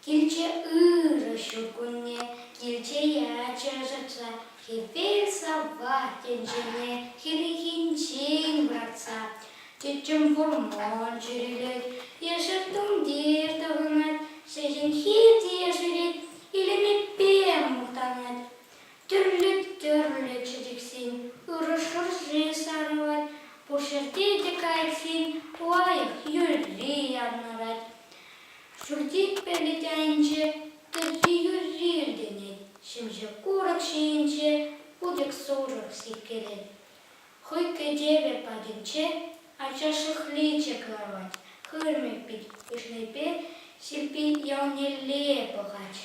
Килчӗ ырӑ ҫуркунне, килчӗ ячӗ ӑшӑтса, хӗвел савать тӗнчене хӗллехинчен вӑратса. Тӗттӗм вӑрман чӗрӗлет, ешӗл тумтир тӑхӑнать, ҫеҫен хирте ҫӳрет, илемӗпе мухтанать. Тӗрлӗ-тӗрлӗ чечексен ырӑ шӑрши сарӑлать, пур ҫӗрте те кайӑксен лайӑх юрри янӑрать. Ҫурти пӗлӗт айӗнче тӗрри юрри илтӗнет, ҫемҫе курӑк ҫийӗнче путек сурӑх сиккелет. Хӑй кӗтӗвӗ патӗнче ача шӑхличӗ кӑларать, хырӑмӗ пит выҫнипе Силпи ялнелле пӑхать.